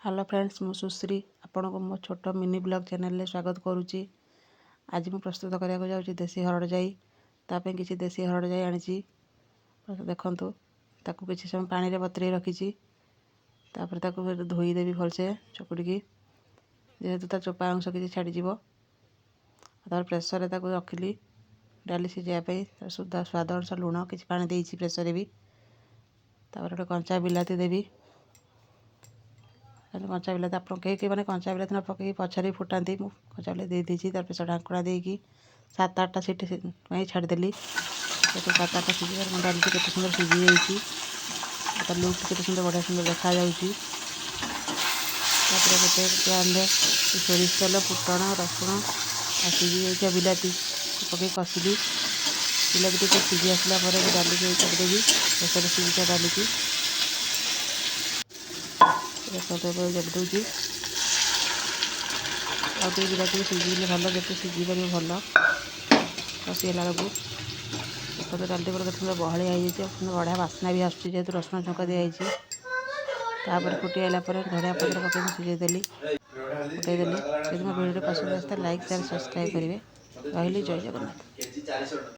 Hello friends, ମୁଁ ସୁଶ୍ରୀ ଆପଣଙ୍କୁ ମୋ ଛୋଟ ମିନି ବ୍ଲଗ୍ ଚ୍ୟାନେଲରେ ସ୍ୱାଗତ କରୁଛି। ଆଜି ମୁଁ ପ୍ରସ୍ତୁତ କରିବାକୁ ଯାଉଛି ଦେଶୀ ହରଡ଼ ଜାଇ। ତା ପାଇଁ କିଛି ଦେଶୀ ହରଡ଼ ଜାଇ ଆଣିଛି। ଦେଖନ୍ତୁ, ତାକୁ କିଛି ସମୟ ପାଣିରେ ବତୁରେଇ ରଖିଛି। ତାପରେ ତାକୁ ଧୋଇଦେବି ଭଲସେ ଚକୁଡ଼ିକି, ଯେହେତୁ ତା ଚୋପା ଅଂଶ କିଛି ଛାଡ଼ିଯିବ। ତାପରେ ପ୍ରେସରରେ ତାକୁ ରଖିଲି ଡାଲି ସିଝାଇବା ପାଇଁ। ସୁଦ୍ଧା ସ୍ୱାଦ ଅନୁସାରେ ଲୁଣ, କିଛି ପାଣି ଦେଇଛି ପ୍ରେସରରେ ବି। ତାପରେ ଗୋଟେ କଞ୍ଚା ବିଲାତି ଦେବି। କଞ୍ଚା ବିଲାତି ଆପଣ କେହି କେହି ମାନେ କଞ୍ଚା ବିଲାତି ନ ପକେଇକି ପଛରେ ବି ଫୁଟାନ୍ତି। ମୁଁ କଞ୍ଚା ବିଲାତି ଦେଇଦେଇଛି। ତାପରେ ପ୍ରେସର ଢାଙ୍କୁଣା ଦେଇକି 7-8ଟା ସିଟି ପାଇଁ ଛାଡ଼ିଦେଲି। ସେଠୁ 7-8ଟା ସିଝିବାରେ ମୋ ଡାଲିଟି କେତେ ସୁନ୍ଦର ସିଝି ଯାଇଛି ଆଉ ତା ଲୁକ୍ଟି କେତେ ସୁନ୍ଦର, ବଢ଼ିଆ ସୁନ୍ଦର ଦେଖାଯାଉଛି। ତାପରେ ଗୋଟେ ପ୍ୟାନ୍ରେ ସୋରିଷ ତେଲ, ଫୁଟଣ, ରସୁଣ ଆଉ ସିଝି ଯାଇଥିବା ବିଲାତି ପକେଇ କଷିଲି। ବିଲାତି ଟିକେ ସିଝି ଆସିଲା ପରେ ମୁଁ ଡାଲିକି କରିଦେବି, ପ୍ରେସରରେ ସିଝିଥିବା ଡାଲିକି। ଦେଖନ୍ତୁ, ଏବେ ଦେଉଛି। ଆଉ ଟିକେ ବିଲାତି ସିଝିଲେ ଭଲ, ଯେତେ ସିଝି ପାରିବ ଭଲ କଷି ହେଲା ବେଳକୁ। ଦେଖନ୍ତୁ, ଡାଲିଟି ପୁରା କେତେ ସୁନ୍ଦର ବହଳିଆ ହେଇଯାଇଛି ଆଉ ସୁନ୍ଦର ବଢ଼ିଆ ବାସ୍ନା ବି ଆସୁଛି, ଯେହେତୁ ରସୁଣ ଛୁଙ୍କ ଦିଆହେଇଛି। ତାପରେ ଫୁଟି ଆଇଲା ପରେ ଧଣିଆ ପତ୍ର ପକାଇ ମୁଁ ସିଝେଇ ଦେଲି, ଫୁଟାଇ ଦେଲି। ଯଦି ମୋ ଭିଡ଼ିଓଟି ପସନ୍ଦ ଆସିଥାଏ, ଲାଇକ୍, ସେୟାର, ସବସ୍କ୍ରାଇବ୍ କରିବେ। ରହିଲି, ଜୟ ଜଗନ୍ନାଥ। କେଜି 400 ଟଙ୍କା।